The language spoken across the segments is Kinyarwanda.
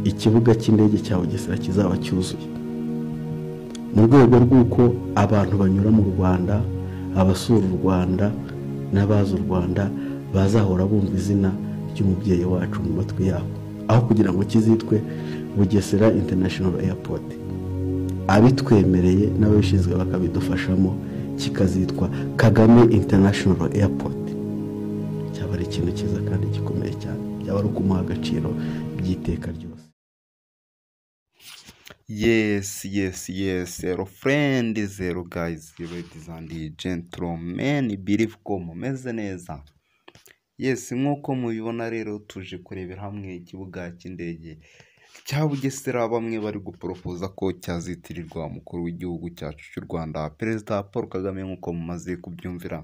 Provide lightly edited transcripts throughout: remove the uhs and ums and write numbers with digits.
ikibuga cy'indege cya Bugesera kizaba cyuzuye, mu rwego rw'uko abantu banyura mu Rwanda, abasura u Rwanda n'abazi u Rwanda bazahora bumva izina ry'umubyeyi wacu mu matwi yabo, aho kugira ngo kizitwe Bugesera International Airport. Abitwemereye n'ababishinzwe bakabidufashamo, kikazitwa Kagame International Airport, cyaba ari ikintu cyiza kandi gikomeye cyane, byaba ari ukumuha agaciro by'iteka ryose. Yes, hello friends, hello guys, ladies and gentlemen, believe ko mumeze neza. Yes, nk'uko mubibona rero, tuje kurebera hamwe ikibuga cy'indege cya Bugesera. Bamwe bari guporopoza ko cyazitirirwa umukuru w'igihugu cyacu cy'u Rwanda, Perezida Paul Kagame, nk'uko mumaze kubyumvira.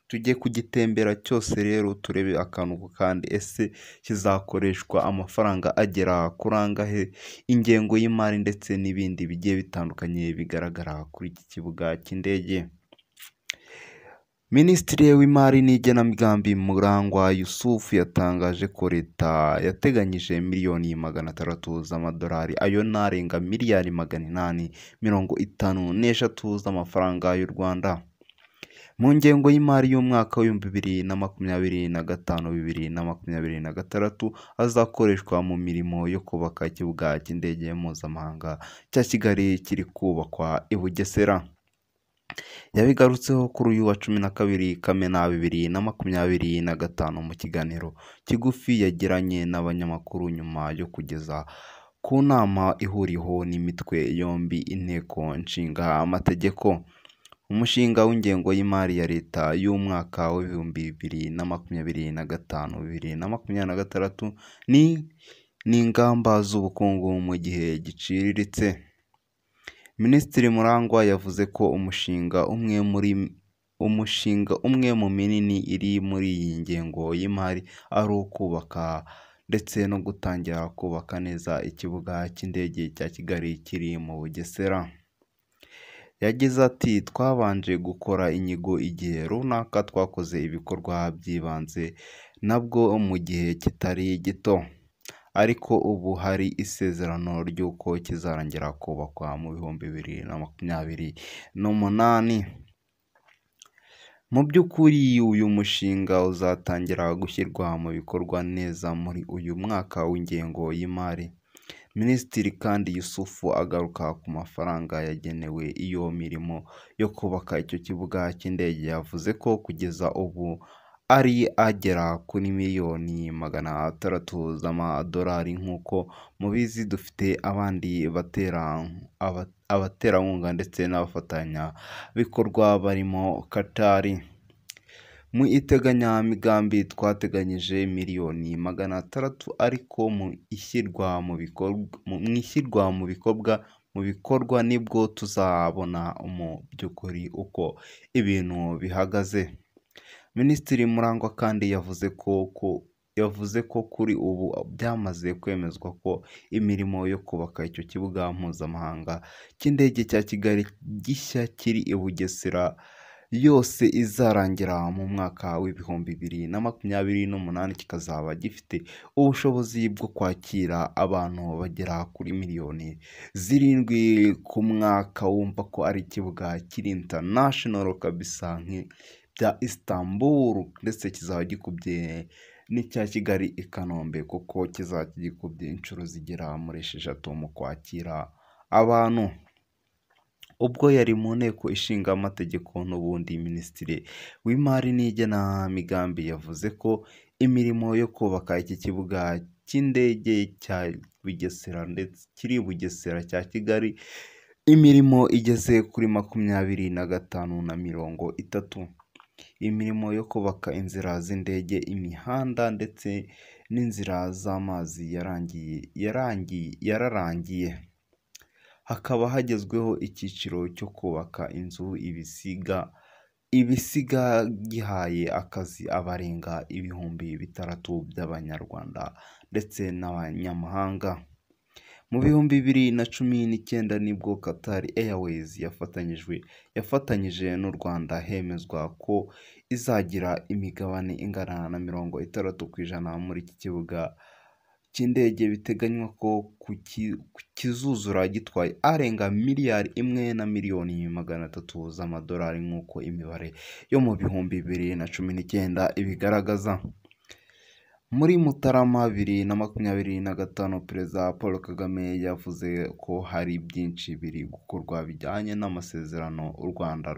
Tugiye kugitembera cyose rero, turebe akantu ku kandi. Ese kizakoreshwa amafaranga agera kuri angahe, ingengo y'imari ndetse n'ibindi bigiye bitandukanye bigaragara kuri iki kibuga cy'indege? Minisitiri w'Imari n'Igenamigambi, Murangwa Yussuf, yatangaje ko leta yateganyije miliyoni 600 z'amadolari, ayo narenga miliyari 853 z'amafaranga y'u Rwanda, mu ngengo y'imari y'umwaka w'2025, 2026, azakoreshwa mu mirimo yo kubaka ikibuga cy'indege mpuzamahanga cya Kigali kiri kubakwa i Bugesera. Yabigarutseho kuri uyu wa 12 Kamena 2025 mu kiganiro kigufi yagiranye n'abanyamakuru nyuma yo kugeza ku nama ihuriweho n'imitwe yombi Inteko Nshinga Amategeko umushinga w'ingengo y'imari ya leta y'umwaka w'2025, 2026 n'ingamba z'ubukungu mu gihe giciriritse. Minisitiri Murangwa yavuze ko umushinga umwe mu minini iri muri iyi ngengo y'imari ari ukubaka ndetse no gutangira kubaka neza ikibuga cy'indege cya Kigali kiri mu Bugesera. Yagize ati: "Twabanje gukora inyigo igihe runaka, twakoze ibikorwa by'ibanze nabwo mu gihe kitari gito, ariko ubu hari isezerano ry'uko kizarangira kubakwa mu 2028. Mu by'ukuri uyu mushinga uzatangira gushyirwa mu bikorwa neza muri uyu mwaka w'ingengo y'imari." Minisitiri kandi Yussuf agaruka ku mafaranga yagenewe iyo mirimo yo kubaka icyo kibuga cy'indege, yavuze ko kugeza ubu ari agera kuri miliyoni 600 z'amadolari. "Nk'uko mubizi, dufite abandi abaterankunga ndetse n'abafatanyabikorwa barimo Qatar. Mu iteganyamigambi twateganyije miliyoni 600, ariko mu ishyirwa mu bikorwa nibwo tuzabona mu by'ukuri uko ibintu bihagaze." Minisitiri Murangwa kandi yavuze ko kuri ubu byamaze kwemezwa ko imirimo yo kubaka icyo kibuga mpuzamahanga cy'indege cya Kigali gishya kiri i Bugesera yose izarangira mu mwaka w'2028, kikazaba gifite ubushobozi bwo kwakira abantu bagera kuri miliyoni 7 ku mwaka. Wumva ko ari ikibuga kiri international kabisa nk'ibya Istanbul, ndetse kizaba gikubye n'icya Kigali i Kanombe, kuko kizaba gikubye inshuro zigera muri 6 mu kwakira abantu. Ubwo yari mu Nteko Ishinga Amategeko n'ubundi, Minisitiri w'Imari n'Igenamigambi yavuze ko imirimo yo kubaka iki kibuga cy'indege cya Bugesera ndetse kiri i Bugesera cya Kigali, imirimo igeze kuri 25 na 30. Imirimo yo kubaka inzira z'indege, imihanda ndetse n'inzira z'amazi yararangiye, hakaba hagezweho icyiciro cyo kubaka inzu ibisiga gihaye akazi abarenga 6000 by'Abanyarwanda ndetse n'abanyamahanga. Mu 2019 nibwo Qatar Airways yafatanyije n'u Rwanda, hemezwa ko izagira imigabane ingana na 60% muri iki kibuga. cy'indege biteganywa ko kizuzura gitwaye arenga 1,300 miliyoni z'amadolari, nk'uko imibare yo mu 2019 ibigaragaza. Muri Mutarama 2025, Perezida Paul Kagame yavuze ko hari byinshi biri gukorwa bijyanye n'amasezerano u Rwanda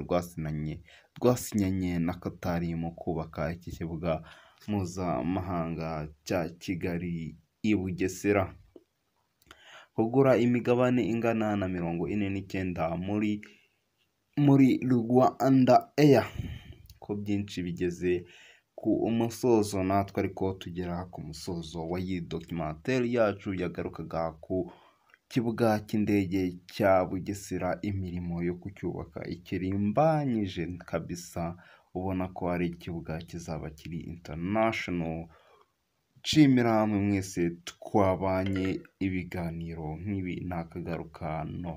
rwasinyanye na Qatar mu kubaka iki kibuga mpuzamahanga cya Kigali i Bugesera. Kugura imigabane ingana na 49 muri Rwanda Air, ko byinshi bigeze ku musozo. Natwe ariko tugera ku musozo w'iyi documentaire yacu yagarukaga ku kibuga cy'indege cya Bugesera, imirimo yo kucyubaka ikirimbanyije kabisa, ubona ko ari ikibuga kizaba kiri international. Nshimira mwe mwese twabanye, ibiganiro nk'ibi ntakagaruka no.